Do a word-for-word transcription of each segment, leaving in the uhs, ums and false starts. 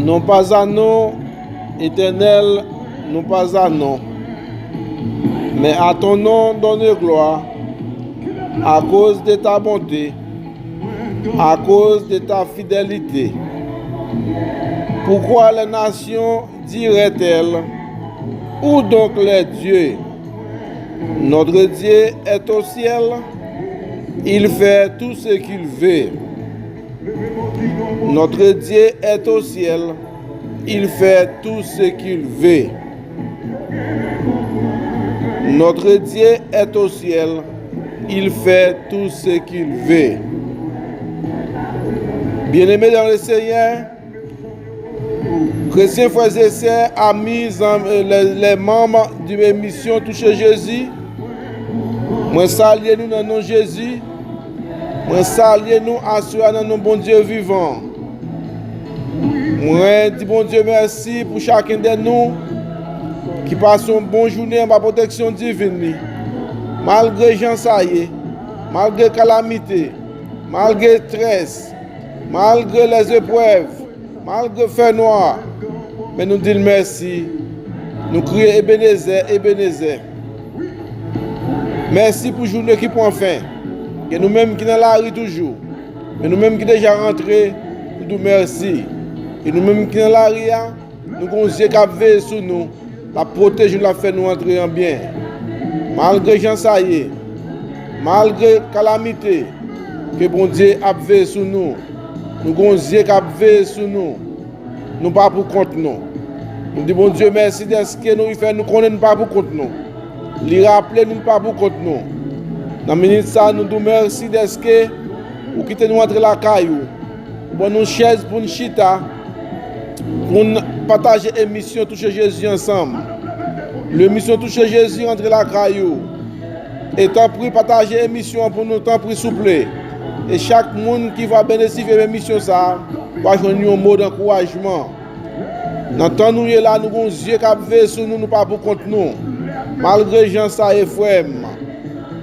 Non pas à non, Éternel, non pas à non, mais à ton nom donne gloire, à cause de ta bonté, à cause de ta fidélité. Pourquoi les nations diraient-elles, où donc les dieux? Notre Dieu est au ciel, il fait tout ce qu'il veut. Notre Dieu est au ciel, il fait tout ce qu'il veut. Notre Dieu est au ciel, il fait tout ce qu'il veut. Bien-aimés dans le Seigneur, chrétiens, frères et sœurs, amis, zan- les, les membres de l'émission Touche Jezi, mwen salye nou nan non Jezi. Mwen salye nou aswè a nan non Bondye vivan. Mwen di Bondye mèsi pou chakenn de nou ki pase yon bon jounen anba pwoteksyon divin li. Malgre jan sa ye, malgre kalamite, malgre strès, malgre lèzeprèv, malgre fènwa, men nou di l mèsi. Nou kriye Ebenezè, Ebenezè. Mèsi pou jounen ki pran fen. Gen nou menm ki nan lari toujou. Men nou menm ki deja rantre, nou di w mèsi. E nou menm ki nan lari a, nou gon zye k ap veye sou nou. L ap pwoteje nou, l ap fè nou antre an byen. Malgre jan sa ye, malgre kalamite, ke Bondye ap veye sou nou. Nou gon zye k ap veye sou nou. Nou pa pou kont nou. Nou di Bondye mèsi dèske nou, li fè nou konnen nou pa pou kont nou. Li raple nou nou pa pou kont nou. Nan minit sa, nou di w mèsi dèske ou kite nou antre lakay ou. Ou ban nou chèz pou n chita, pou n pataje emisyon Touche Jezi ansanm. Lemisyon Touche Jezi rantre lakay ou. E tanpri, pataje emisyon an pou nou, tanpri, souple. E chak moun ki va benesifye emisyon sa a, va jwenn yon mo dankourajman. Nan tan nou ye la, nou gon zye k ap veye sou nou, nou pa pou kont nou. Malgre jan sa ye, frè m,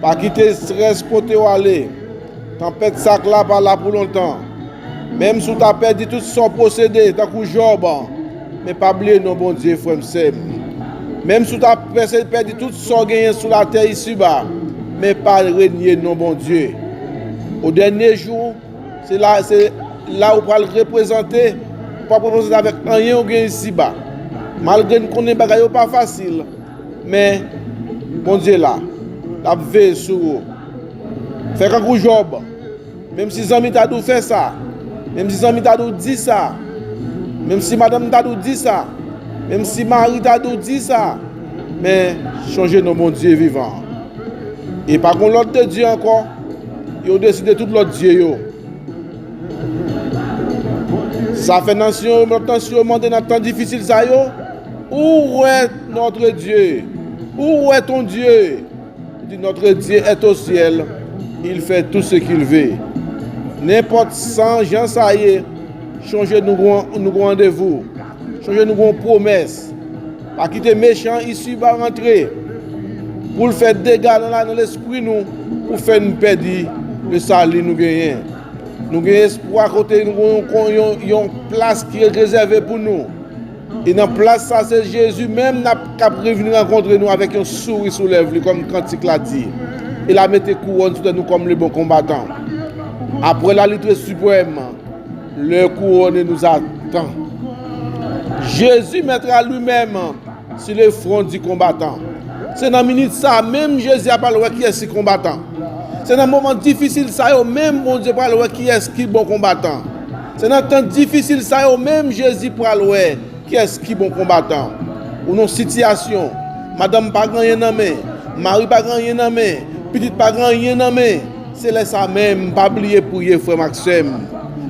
pa kite strès pote w ale. Tanpèt sa k la pa la pou lontan. Menm si w ta pèdi tout sa w posede, tankou Jòb, men pa bliye non Bondye, frè m, sè m. Menm si w ta pèse pèdi tout sa w genyen sou latè isiba, men pa renye non Bondye. O dènye jou, se la, se la ou pral reprezante, ou p ap reprezante avèk anyen ou gen isiba. Malgre n konnen bagay yo pa fasil, men Bondye la, l ap veye sou ou. Fè kankou Jòb. Menm si zanmi ta di w fè sa, menm si zanmi ta di w di sa, menm si madanm ta di w di sa, menm si mari ta di w di sa, men chonje non Bondye vivan an. E pa gon lòt de Dye ankò, yo deside tout lòt dye yo. Sa fè nasyon yo, lòt nasyon yo mande nan tan difisil sa yo, où est notre Dieu? Où est ton Dieu? Li di, notre Dieu est au ciel, il fait tout ce qu'il veut. Nenpòt san jan sa ye, chonje nou gon, nou gon randevou. Chonje nou gon pwomès. Pa kite mechan isiba rantre pou l fè dega nan la, nan lespri nou, pou fè n pèdi le sali nou genyen. Nou gen espwa kote nou gon yon, yon, yon plas ki rezève pou nou. E nan plas sa, se Jezi menm n ap, k ap revin rankontre nou avèk yon souri sou lèv li, kòm kantik la di. E l a mete kouwòn sou tèt nou kòm le bon konbatan. Après la lutte suprême, l'heure couronnée nous attend. Jésus mettra lui-même sur le front du combattant. Se nan minit sa a menm Jezi a pral wè kiyès ki konbatan. Se nan moman difisil sa yo menm Bondye pral wè kiyès ki bon konbatan. Se nan tan difisil sa yo menm Jezi pral wè kiyès ki bon konbatan. Ou nan sitiyasyon, madanm pa gen anyen nan men, mari pa gen anyen nan men, pitit pa gen anyen nan men, se lè sa menm, pa bliye priye, frè m ak sè m.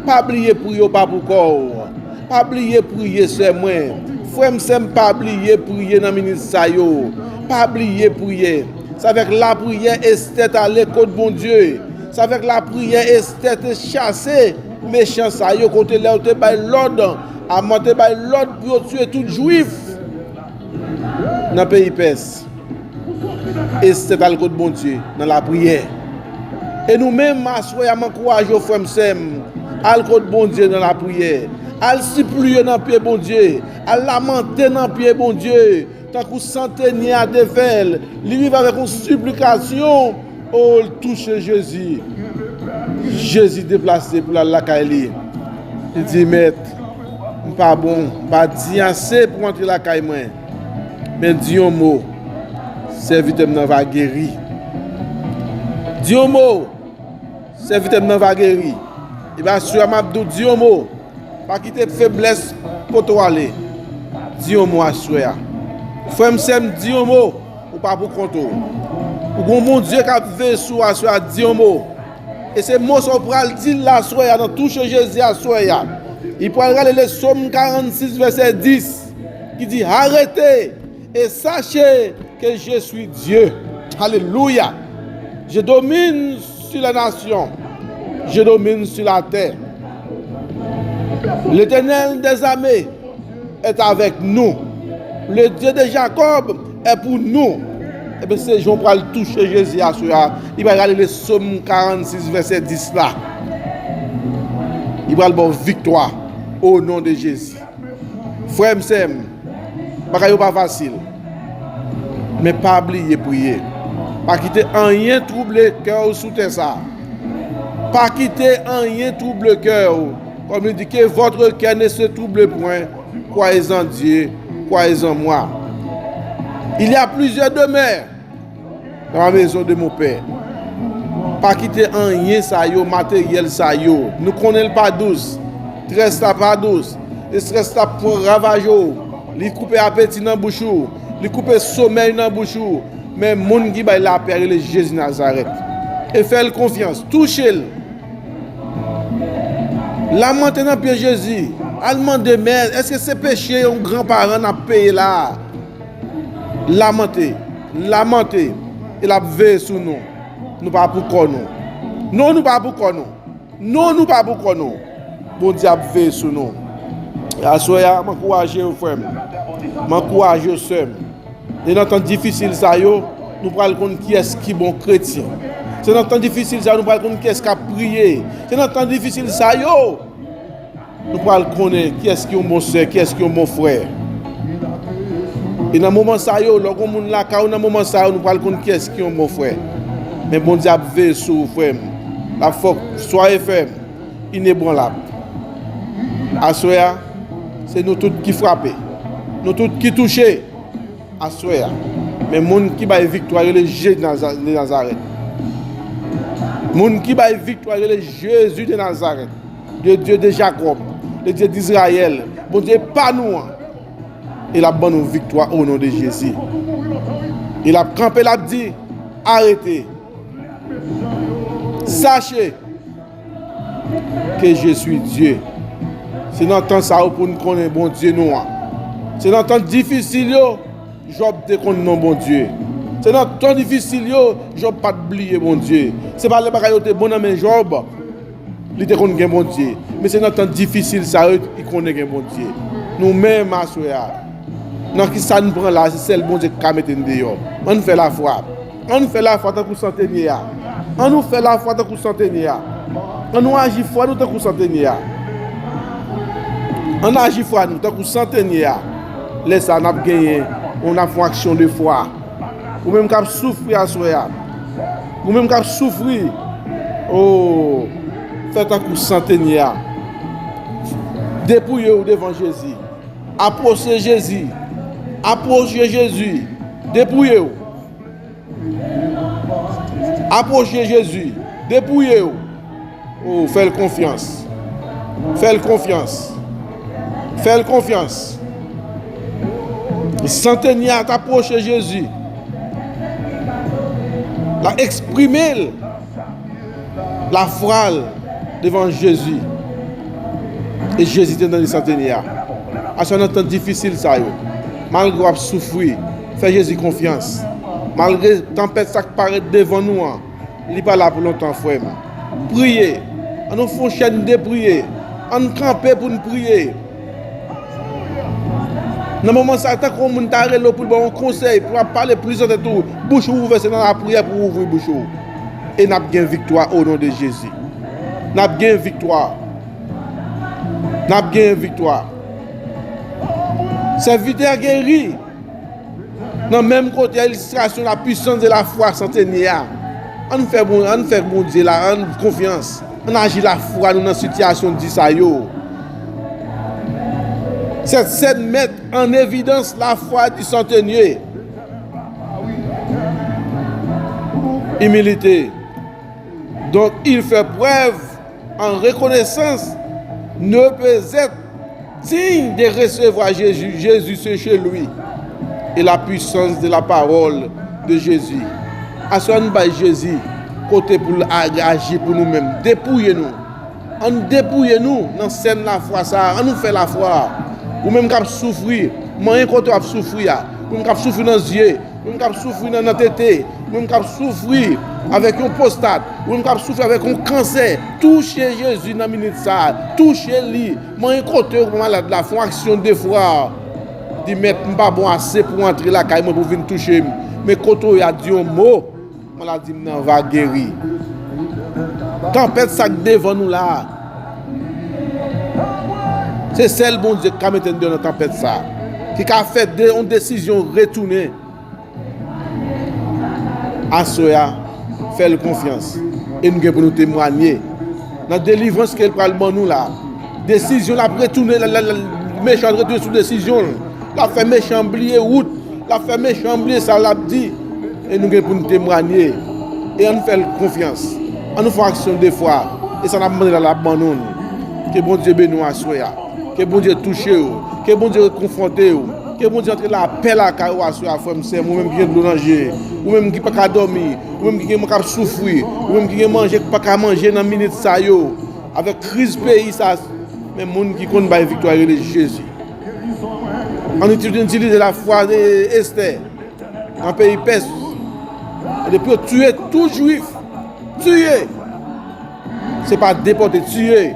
Pa bliye priye, w pa pou kò w. Pa bliye priye, sè mwen. Frè m, sè m, pa bliye priye nan minit sa yo. Pa bliye priye. Se avèk lapriyè Estè t ale kot Bondye. Se avèk lapriyè Estè te chase mechan sa yo kote lè yo te bay lòd, Aman te bay lòd pou yo tiye tout Jwif nan peyi Pès. Estè t al kot Bondye nan lapriyè. E nou menm, aswè a, m ankouraje w, frè m, sè m, al kot Bondye nan lapriyè. Al sipliye nan pye Bondye. Al lamante nan pye Bondye. Tankou santenye a te fè l. Li rive avèk yon siplikasyon. O, l touche Jezi. Jezi deplase pou l al lakay li. Li di, Mèt, m pa bon. M pa diy ase pou antre lakay mwen. Men di yon mo. Sèvitè m nan va geri. Di yon mo. Sèvitè m nan va geri. Ebyen, aswè a, m ap di w, di yon mo. Pa kite feblès pote w ale. Di yon mo aswè a. Frè m, sè m, di yon mo. Ou pa pou kont ou. Ou gon Bondye k ap veye sou ou aswè a, di yon mo. E se mo sa w pral di l la aswè a, nan touche Jezi aswè a. Li pral rale le Sòm karannsis, vèsè dis, ki di, Arrêtez et sachez que je suis Dieu. Alléluia. Je domine sur la nation. Je domine sur la terre. L'Éternel des armées est avec nous. Le Dieu de Jacob est pour nous. Ebyen, se jan w pral touche Jezi aswè a. Li pral rale le Sòm karannsis, vèsè dis la. Li pral ba w viktwa o non de Jezi. Frè m, sè m, bagay yo pa fasil. Men pa bliye priye. Pa kite anyen twouble kè w sou tè sa a. Pa kite anyen twouble kè w. Kòm li di, Que votre cœur ne se trouble point, croyez en Dieu, croyez en moi. Il y a plusieurs demeures dans la maison de mon père. Pa kite anyen sa yo, materyèl sa yo. Nou konnen l pa dous. Estrès la pa dous. Estrès la pran ravaj ou. Li koupe apeti nan bouch ou. Li koupe somèy nan bouch ou. Men moun ki bay lapè a rele Jezi Nazarèt. E fè l konfyans. Touche l. Lamante nan pye Jezi. Al mande, Mèt, èske se peche yon granparan n ap peye la a? Lamante, lamante, e l ap veye sou nou. Nou pa pou kò nou. Non, nou pa pou kò nou. Non, nou pa pou kò nou. Bondye ap veye sou nou. E aswè a, m ankouraje w, frè m. M ankouraje w, sè m. E nan tan difisil sa yo, nou pral konn kiyès ki bon kretyen. Se nan tan difisil sa yo, nou pral konn kiyès k ap priye. Se nan tan difisil sa yo, nou pral konnen kiyès ki yon bon sè, kiyès ki yon bon frè. E nan moman sa yo, lè w gen yon moun lakay ou, nan moman sa yo, nou pral konn kiyès ki yon bon frè. Men Bondye ap veye sou ou, frè m. L ap fè w, soyez ferme, inébranlable. Aswè a, se nou tout ki frape. Nou tout ki touche. Aswè a. Men moun ki bay viktwa rele Jezi de Naza-, de Nazarèt. Moun ki bay viktwa rele Jezi de Nazarèt. Le Dieu de Jacob, le Dieu d'Israël, Bondye pa nou an. E l ap ban nou viktwa o non de Jezi. E l ap kanpe, l ap di, Arete. Sachez que je suis Dieu. Se nan tan sa yo pou n konnen Bondye nou an. Se nan tan difisil yo, Jòb te konn non Bondye. Se nan tan difisil yo, Jòb pa t bliye Bondye. Se pa lè bagay yo te bon nan men Jòb, li te konn gen Bondye. Men se nan tan difisil sa yo, li konnen gen Bondye. Nou menm aswè a, nan ki sa n pran la, se sèl Bondye ki ka mete n deyò. Ann fè lafwa. Ann fè lafwa tankou santenye a. Ann nou fè lafwa tankou santenye a. Ann nou aji fwa nou tankou santenye a. Ann aji fwa nou tankou santenye a. Lè sa a, n ap genyen, n ap fè yon aksyon de fwa. Ou menm k ap soufri aswè a. Ou menm k ap soufri. O, fè tankou santenye a. Depouye w devan Jezi. Apwoche Jezi. Apwoche Jezi. Depouye w. Apwoche Jezi. Depouye w. O, fè l konfyans. Fè l konfyans. Fè l konfyans. Santenye a t apwoche Jezi. L ap eksprime l. Lafwa l devan Jezi. E Jezi te tande santenye a. Aswè nan tan difisil sa yo, malgre w ap soufri, fè Jezi konfyans. Malgre tanpèt sa k parèt devan nou an, li pa la pou lontan, frè m. Priye. Ann nou fè yon chèn de priye. Ann kanpe pou n priye. Nan moman sa a, tankou yon moun ta rele w pou l ba w yon konsèy, pou l ap pale plis nan tèt ou, bouch ou ouvè, se nan lapriyè pou w ouvri bouch ou. E n ap gen viktwa o non de Jezi. N ap gen viktwa. N ap genyen viktwa. Sèvitè geri. Nan menm kote ilistrasyon la puissance de la foi santenye a. Ann fè bon, ann fè Bondye la, ann konfyans. Ann aji lafwa nou nan sitiyasyon di sa yo. Cette scène met en évidence la foi du centenier. Humilité. Donc, il fait preuve en reconnaissance, ne peut être digne de recevoir Jésus, Jésus c'est chez lui. Et la puissance de la parole de Jésus. Aswè, ann bay Jezi kote pou l a- aji pou nou menm. Depouye nou. Ann depouye nou nan sèn lafwa sa a. Ann nou fè lafwa. Ou menm k ap soufri, manyen kote w ap soufri a. Ou menm k ap soufri nan zye, ou menm k ap soufri nan, nan tete, ou menm k ap soufri avèk yon pwostat, ou menm k ap soufri avèk yon kansè, touche Jezi nan minit sa a. Touche li. Manyen kote w malad la, fè yon aksyon de fwa. Di, Mèt, m pa bon ase pou w antre lakay mwen pou w vin touche m. Men kote w ye a, di yon mo. Maladi m nan va geri. Tanpèt sa k devan nou la a, se sèl Bondye ki ka mete n deyò nan tanpèt sa a, ki ka fè de, yon desizyon retounen. Aswè a, fè l konfyans. E nou gen pou nou temwanye nan delivrans ke l pral ban nou la. Desizyon l ap retounen, la, la, la, mechan retounen sou desizyon l. L ap fè mechan bliye wout. L ap fè mechan bliye sa l ap di. E nou gen pou n temwanye. E ann fè l konfyans. Ann nou fè yon aksyon de fwa. E sa n ap mande la, l ap ban nou l. Ke Bondye beni w aswè a. Ke Bondye touche w. Ke Bondye rekonfòte w. Ke Bondye antre lapè lakay ou aswè a, frè m, sè m, ou menm ki gen dlo nan je, ou menm ki pa ka dòmi, ou menm ki gen moun k ap soufri, ou menm ki gen manje ki pa ka manje nan minit sa yo, avèk kriz peyi sa, men moun ki konn bay viktwa rele Jezi. Ann itilize lafwa de Estè nan peyi Pès. E depi yo tiye tout Jwif, tiye. Se pa depòte, tiye.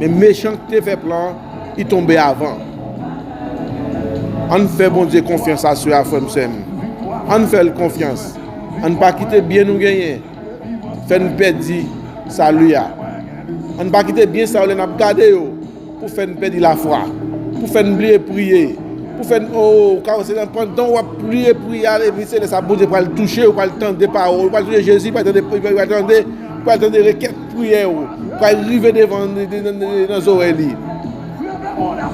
Men mechan ki te fè plan an, li tonbe avan. Ann fè Bondye konfyans aswè a, frè m, sè m. Ann fè l konfyans. Ann pa kite byen nou genyen fè n pèdi sali a. Ann pa kite byen sa yo, lè n ap gade yo, pou fè n pèdi lafwa, pou fè n bliye priye, pou fè n, o, ka se nan pandan w ap bliye priye a, epi se lè sa Bondye pral touche w, pral tande pawòl, pral tande Jezi, pral tande, pral tande, pral tande rekèt priyè w, pral rive devan, nan, nan, nan zòrèy li.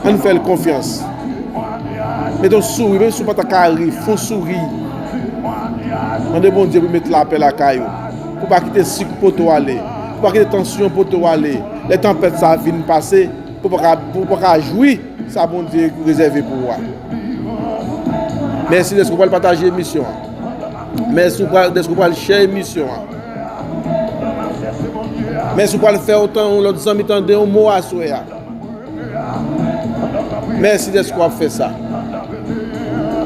Ann fè l konfyans. Mete yon souri, menm si w pa ta ka ri, fè yon souri. Mande Bondye pou l met lapè lakay ou. Pou w pa kite sik pote w ale. Pou w pa kite tansyon pote w ale. Lè tanpèt sa a vin pase, pou w pa ka, pou w pa ka jwi sa Bondye rezève pou ou a. Mèsi dèske w pral pataje emisyon an. Mèsi w pral, dèske w pral share emisyon an. Mèsi w pral fè otan yon lòt zanmi tande yon mo aswè a. Mèsi dèske w ap fè sa.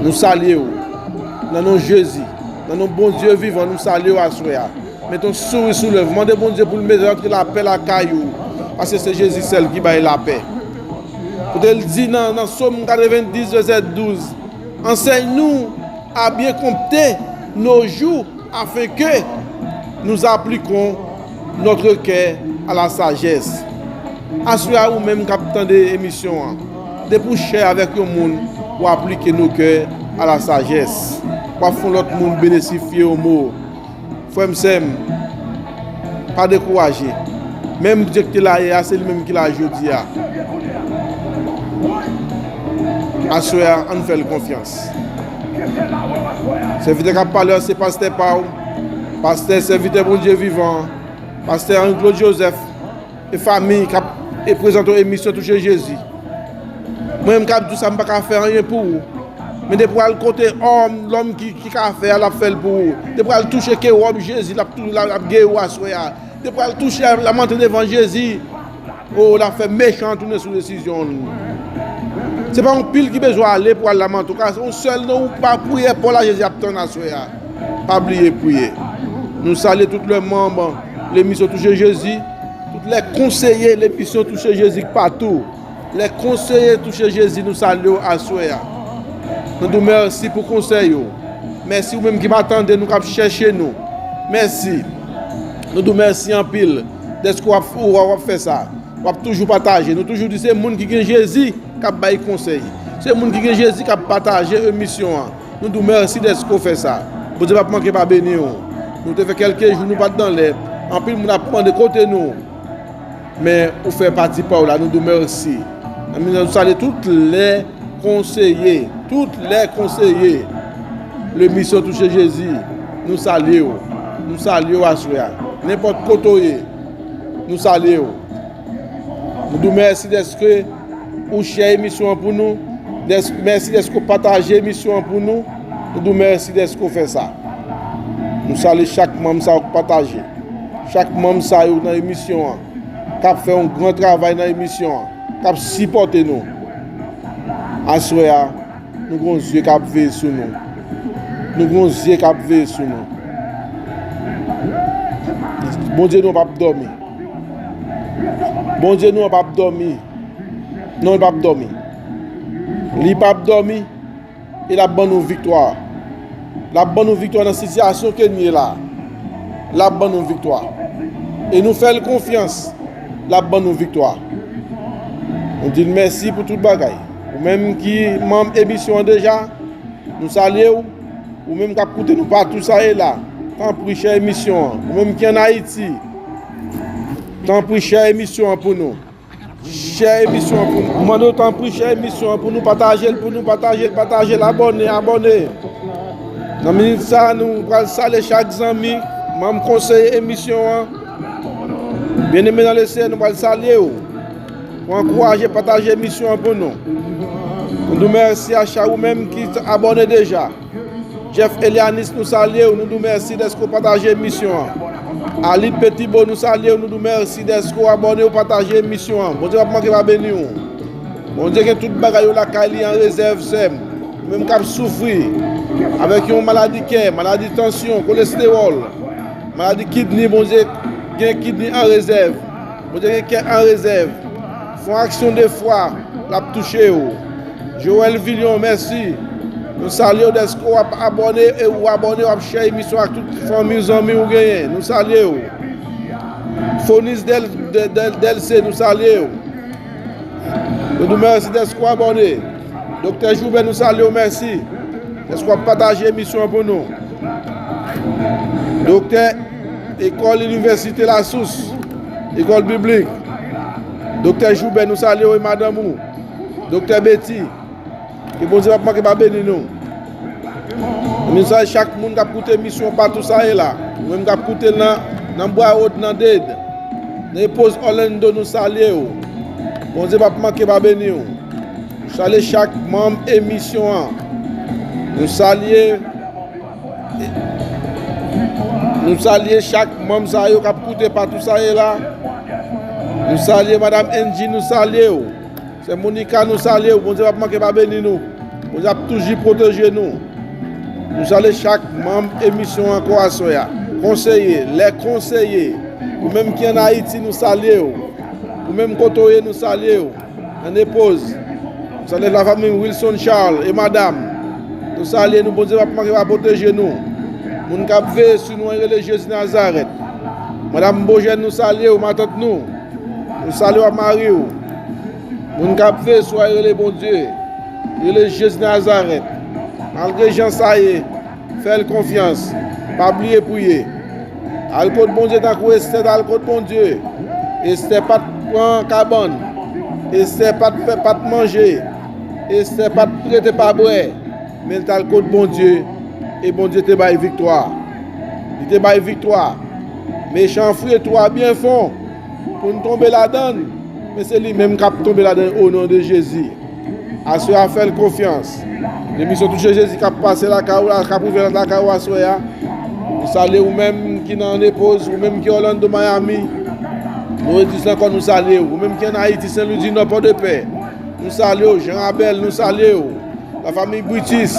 Nou salye w. Nan non Jezi, nan non Bondye vivan, nou salye w aswè a. Met yon souri sou lèv. Mande Bondye pou l mete rantre lapè lakay ou. Paske se Jezi sèl ki bay lapè. Kote l di nan, nan Sòm katrevendis, vèsè douz, Enseigne-nous à bien compter nos jours afin que nous appliquions notre cœur à la sagesse. Aswè a, ou menm k ap tande emisyon an, depi w share avèk yon moun, w aplike nou kè a la sajès. W ap fè yon lòt moun benesifye yon mo. Frè m, sè m, pa dekouraje. Menm Bondye ki te la yè a, se li menm ki la jodi a. Aswè a, ann fè l konfyans. Sèvitè k ap pale a, se pastè pa w, pastè, sèvitè Bondye vivan an, pastè Henri Claude Joseph, e fanmi k ap, e prezante w emisyon Touche Jezi. Mwen menm k ap di w sa, m pa ka fè anyen pou ou. Men depi w al kote òm, lòm ki, ki ka fè a, l ap fè l pou ou. Depi w al touche kè wòb Jezi, l ap tou-, l ap, l ap geri w aswè a. Depi w al touche a, l ap antre devan Jezi. O, l ap fè mechan an tounen sou desizyon l. Se pa anpil ki bezwen ale pou al lamante w. Ka se yon sèl non ou pa priyè Pòl a Jezi ap tann aswè a. Pa bliye priye. Nou salye tout lè manm lemisyon Touche Jezi, tout lè konseye lemisyon Touche Jezi patou. Lè konseye Touche Jezi, nou salye w aswè a. Nou di w mèsi pou konsèy ou. Mèsi ou menm ki pa tande nou, k ap chèche nou. Mèsi. Nou di w mèsi anpil dèske w ap, w ap fè sa. w ap toujou pataje. Nou toujou di se moun ki gen Jezi k ap bay konsèy. Se moun ki gen Jezi k ap pataje emisyon an. Nou di w mèsi dèske w fè sa. Bondye p ap manke pa beni w. Nou te fè kèlke jou nou pa t nan lè. Anpil moun ap mande kote nou. Men ou fè pati pa w la, nou di w mèsi. Nan mitan nou salye tout lè konseye, tout lè konseye. Lemisyon Touche Jezi, nou salye w. Nou salye w aswè a. Nenpòt kote w ye, nou salye w. Nou di w mèsi dèske ou share emisyon an pou nou. Dès-, mèsi dèske w pataje emisyon an pou nou. Nou di w mèsi dèske w fè sa. Nou salye chak manm sa yo k pataje. Chak manm sa yo nan emisyon an, k ap fè yon gran travay nan emisyon an, k ap sipòte nou. Aswè a, nou gon zye k ap veye sou nou. Nou gon zye k ap veye sou nou. Bondye nou p ap dòmi. Bondye nou p ap dòmi. Non, li p ap dòmi. Li p ap dòmi. E l ap ban nou viktwa. L ap ban nou viktwa nan sitiyasyon ke n ye la. L ap ban nou viktwa. E nou fè l konfyans. L ap ban nou viktwa. Nou di l mèsi pou tout bagay. Ou menm ki manm emisyon an deja, nou salye w. Ou menm k ap koute nou patou sa e la, tanpri share emisyon an. Ou menm ki ann Ayiti, tanpri share emisyon an pou nou. Share emisyon an pou nou. Mwen mande w tanpri share emisyon an pou nou, pataje l pou nou, pataje l, pataje l, abòne, abòne. Nan minit sa, nou pral salye chak zanmi, manm konseye emisyon an. Byeneme nan Leseyè, nou pral salye w. Pou ankouraje, pataje emisyon an pou nou. Nou di w mèsi a chak ou menm ki abòne deja. Jeff Elianis, nou salye w, nou di w mèsi dèske w pataje emisyon an. Alit Petibo, nou salye w, nou di w mèsi dèske w abòne, w pataje emisyon an. Bondye p ap manke pa beni w. Bondye gen tout bagay yo lakay li an rezèv, sè m. Ou menm k ap soufri avèk yon maladi kè, maladi tansyon, kolestewòl, maladi kidni, Bondye gen kidni an rezèv. Bondye gen kè an rezèv. Fè yon aksyon de fwa, l ap touche w. Joël Villion, mèsi. Nou salye w dèske w ap abòne e ou abòne, w ap share emisyon ak tout fanmi w, zanmi w genyen. Nou salye w. Fonis Del, Del, Del, Delse, nou salye w. Nou di w mèsi dèske w abòne. Doktè Joubert, nou salye w, mèsi. Dèske w ap pataje emisyon an pou nou. Doktè, Ekòl Inivèsite Lasous, Ekòl Biblik. Doktè Joubert, nou salye w e madanm ou. Doktè Betty, ke Bondye p ap manke pa beni nou. Nou salye chak moun k ap koute emisyon patou sa e la. Ou menm k ap koute l nan, nan Broward, nan Dade, nan Naples, Orlando, nou salye w. Bondye p ap manke pa beni w. Nou salye chak manm emisyon an. Nou salye, nou salye chak manm sa yo k ap koute patou sa e la. Nou salye Madanm Angie, nou salye w. Sè Monica, nou salye w. Bondye p ap manke pa beni nou. Bondye ap toujou pwoteje nou. Nou salye chak manm emisyon ankò aswè a. Konseye, lè konseye. Ou menm ki ann Ayiti, nou salye w. Ou menm kote w ye, nou salye w. Nan Naples. Nou salye lafanmi Wilson Charles e madanm. Nou salye nou, Bondye p ap manke pa pwoteje nou. Moun k ap veye sou nou an rele Jezi Nazarèt. Madanm Bojèn, nou salye w, matant nou. Nou salye w ak mari w. Moun k ap veye sou a rele Bondye. Rele Jezi Nazarèt. Malgre jan sa ye, fè l konfyans. Pa bliye priye. Al kot Bondye tankou Estè t al kot Bondye. Estè pa t pran kabann. Estè pa t fè, pa t manje. Estè pa t rete pa bwè. Men l t al kot Bondye. E Bondye te bay viktwa. Li te bay viktwa. Mechan an fouye twou a byen fon pou n tonbe ladan l. Men se li menm k ap tonbe ladan l o non de Jezi. Aswè a, fè l konfyans. Lemisyon Touche Jezi k ap pase lakay ou la, k ap rive lakay ou aswè a. Nou salye ou menm ki nan Naples, ou menm ki Orlando, Miami. Nou redi sa ankò, nou salye w. Ou menm ki ann Ayiti, Sen Lwi di Nò, Pòdepè. Nou salye w. Jean Abel, nou salye w. Lafanmi Britis,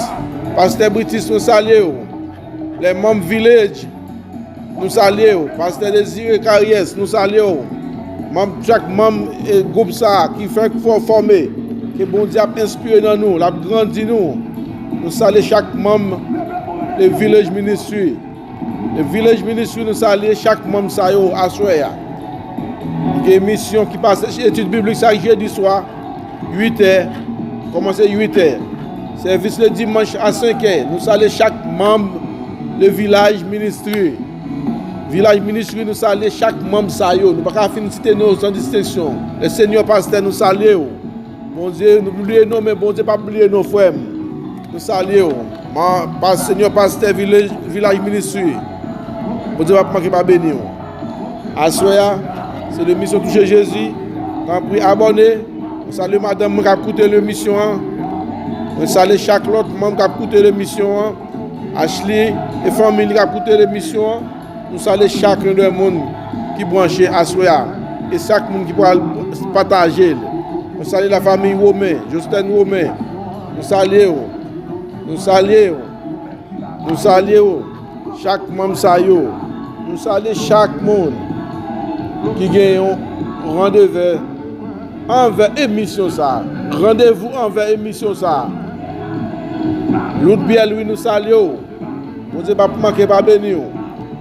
Pastè Britis, nou salye w. Les membres Village, nou salye w. Pastè Désiré Carriès, nou salye w. Manm, chak manm e gwoup sa a ki fèk fò-, fòme, ke Bondye ap enspire nan nou, l ap grandi nou. Nou salye chak manm The Village Ministry. The Village Ministry, nou salye chak manm sa yo aswè a. Emisyon ki pase etid biblik chak jedi swa, uit è, kòmanse uit è. Sèvis le dimanch a senk è. Nou salye chak manm le Village Ministry. Village Ministry, nou salye chak manm sa yo. Nou pa ka fin site non san distenksyon. Le Senyè Pastè, nou salye w. Bondye, nou bliye non, men Bondye p ap bliye non, frè m. Nou salye w. Ma, pa, Senyè Pastè Village, Village Ministry. Bondye p ap manke pa beni w. Aswè a, se lemisyon Touche Jezi. Tanpri abòne. Mwen salye madanm mwen k ap koute lemisyon an. Mwen salye chak lòt manm k ap koute lemisyon an. Ashley e fanmi li k ap koute lemisyon an. Nou salye chak yon de moun ki branche aswè a. E chak moun ki pral pataje l. Nou salye lafanmi Women, Josten Women. Nou salye w. Nou salye w. Nou salye w. Chak manm sa yo. Nou salye chak moun ki gen yon randevè anvè emisyon sa. Randevou anvè emisyon sa. Lout Pyè Lwi, nou salye w. Bondye p ap manke pa beni w.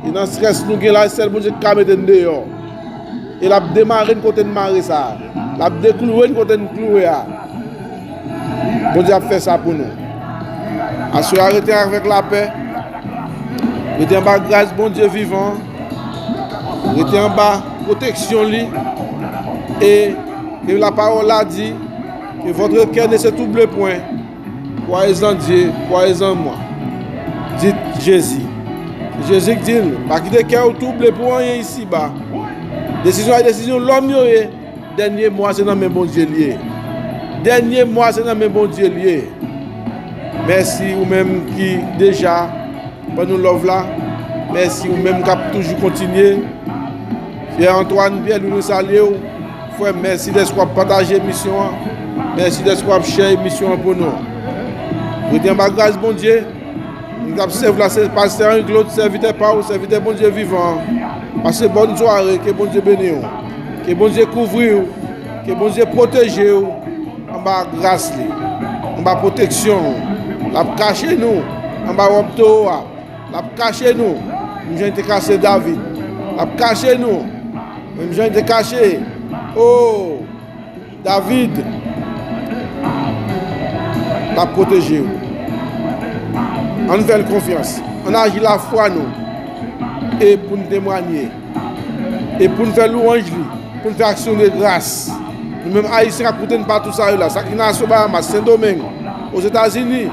E nan strès nou gen la, sèl Bondye ki ka mete n deyò. E l ap demare n kote n mare sa. L ap deklouwe n kote n klouwe a. Bondye ap fè sa pou nou. Aswè a, rete avèk lapè. Rete anba gras Bondye vivan. Rete anba pwoteksyon li. E ke lapawòl la di, que votre cœur ne se trouble point. Croyez en Dieu, croyez en moi. Dit Jésus. Jezi k di l, pa kite kè w twouble pou anyen isiba. Desizyon a desizyon lòm yo ye. Dènye mo a se nan men Bondye l ye. Dènye mo a se nan men Bondye l ye. Mèsi ou menm ki deja ban nou love la. Mèsi ou menm k ap toujou kontinye. Pierre Antoine Pierre Louis, nou salye w. Frè m, mèsi dèske w ap pataje emisyon an. Mèsi dèske w ap share emisyon an pou nou. Rete anba gras Bondye. Moun k ap sèvi la se pastè Henry Claude, sèvitè pa w, sèvitè Bondye vivan an. Pase bòn sware, ke Bondye beni w. Ke Bondye kouvri w. Ke Bondye pwoteje w anba gras li, anba pwoteksyon w. L ap kache nou anba wòb towo a. L ap kache nou, menm jan li te kache David. L ap kache nou, menm jan li te kache, o, David. L ap pwoteje w. Ann fè l konfyans. Ann aji lafwa nou. E pou n temwanye. E pou n fè lwanj li. Pou n fè aksyon de gras. Nou menm Ayisyen k ap koute n patou sa yo la, sa ki nan Aso Bahamas, Sendomeng, Ozetazini,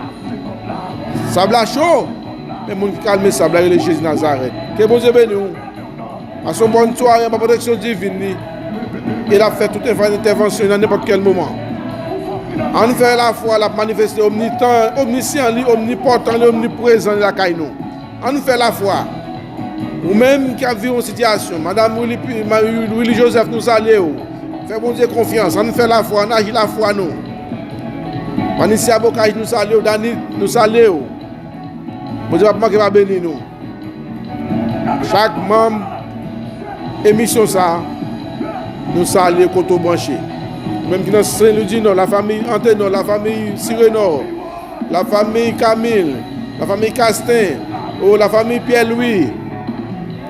sab la cho, men moun ki kalme sab la rele Jezi Nazarèt. Ke Bondye beni w. Pase yon bòn sware anba pwoteksyon divin li. E l ap fè tout entèvansyon nan nenpòt kèl moman. Ann fè lafwa l ap manifeste omnitan, omnisyan li, omnipòtan li, omniprezan li lakay nou. Ann fè lafwa. Ou menm ki ap viv yon sitiyasyon, madanm Willy, Willy Joseph, nou salye w. Fè Bondye konfyans. Ann fè lafwa, ann aji lafwa nou. Panisya Bokaj, nou salye w. Dani, nou salye w. Bondye p ap manke pa beni nou. Chak manm emisyon sa a, nou salye kote w branche. Ou menm ki nan Sen Lwi di Nò, lafanmi Antenò, lafanmi Sirenò, lafanmi Kamil, lafanmi Kasten, o lafanmi Pyè Lwi,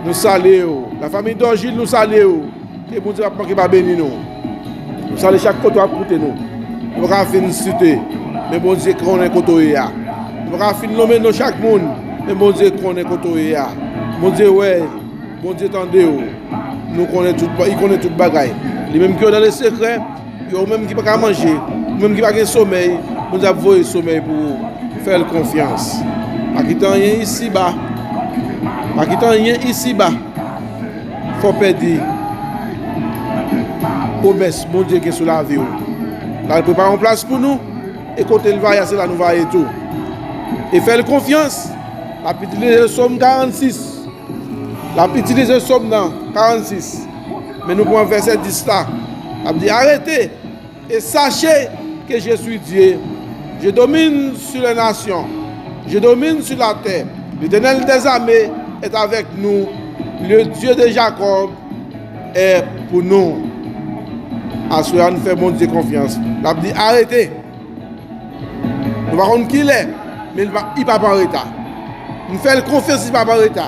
nou salye w. Lafanmi Dòjil, nou salye w. Ke Bondye p ap manke pa beni nou. Nou salye chak kote w ap koute nou. Nou pa ka fin site, men Bondye konnen kote w ye a. Nou pa ka fin nonmen non chak moun, men Bondye konnen kote w ye a. Bondye wè, Bondye tande w. Nou konnen tout, li konnen tout bagay. Li menm ki dans le secret, yo, ou menm ki pa ka manje, ou menm ki pa gen somèy, Bondye ap voye somèy pou ou. Fè l konfyans. Pa kite anyen isiba. Pa kite anyen isiba fè w pèdi pwomès Bondye gen sou lavi w. L al prepare yon plas pou nou, e kote l va ye a, se la nou va ye tou. E fè l konfyans, l ap itilize Sòm karannsis. L ap itilize Sòm nan, karannsis. Men nou pran vèsè dis la. L ap di, arrêtez et sachez que je suis Dieu. Je domine sur les nations. Je domine sur la terre. L'Éternel des armées est avec nous. Le Dieu de Jacob est pour nous. Aswè a, ann fè Bondye konfyans. L ap di, arete. Nou pa konn kilè, men li pa, li p ap an reta. Nou fè l konfyans, li p ap an reta.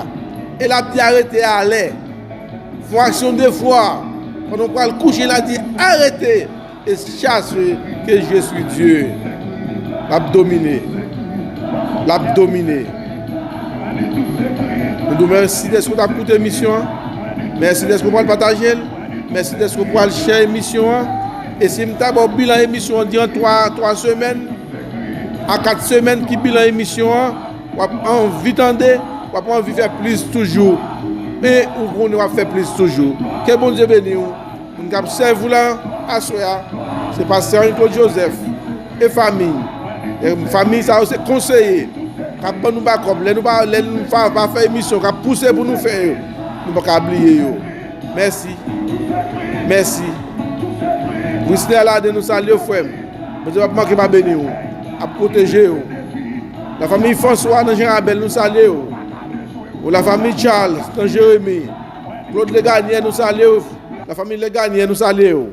E l ap di arete alè. Fè yon aksyon de fwa. Pandan w pral kouche, l a di, arrêtez et sachez que je suis Dieu. L ap domine. L ap domine. Nou di w mèsi dèske w t ap koute emisyon an. Mèsi dèske w pral pataje l. Mèsi dèske w pral share emisyon an. E si m ta ba w bilan emisyon an diran twa, twa semèn a kat semèn ki bilan emisyon an, w ap anvi tande, w ap anvi fè plis toujou. E ou konnen w ap fè plis toujou. Ke Bondye beni w. Moun k ap sèvi w la, aswè a, se pastè Henri Claude Joseph e fanmi. E fanmi sa yo se konseye k ap ban nou bakòp. Lè nou pa, lè nou pa, pa fè emisyon, k ap pouse pou nou fè yo, nou pa ka bliye yo. Mèsi. Mèsi. Wisner Laden, nou salye w, frè m. Bondye p ap manke pa beni w, ap pwoteje w. Lafanmi François nan Jan Rabèl, nou salye w. Ou lafanmi Charles nan Jeremi. Claude Leganyè, nou salye w. Lafanmi Leganyè, nou salye w.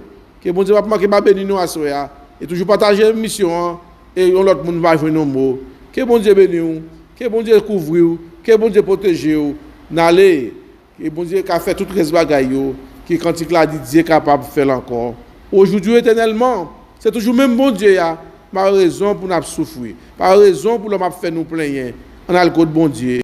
Ke Bondye p ap manke pa beni nou aswè a. E toujou pataje emisyon an. E yon lòt moun va jwenn yon mo. Ke Bondye beni w. Ke Bondye kouvri w. Ke Bondye pwoteje w. N ale. Ke Bondye ka fè tout rès bagay yo. Ke kantik la di, Dieu capable fè l ankò. Aujourd'hui, éternellement, se toujou menm Bondye a. Pa rezon pou n ap soufri. Pa rezon pou lòm ap fè nou plenyen. Ann al kot Bondye.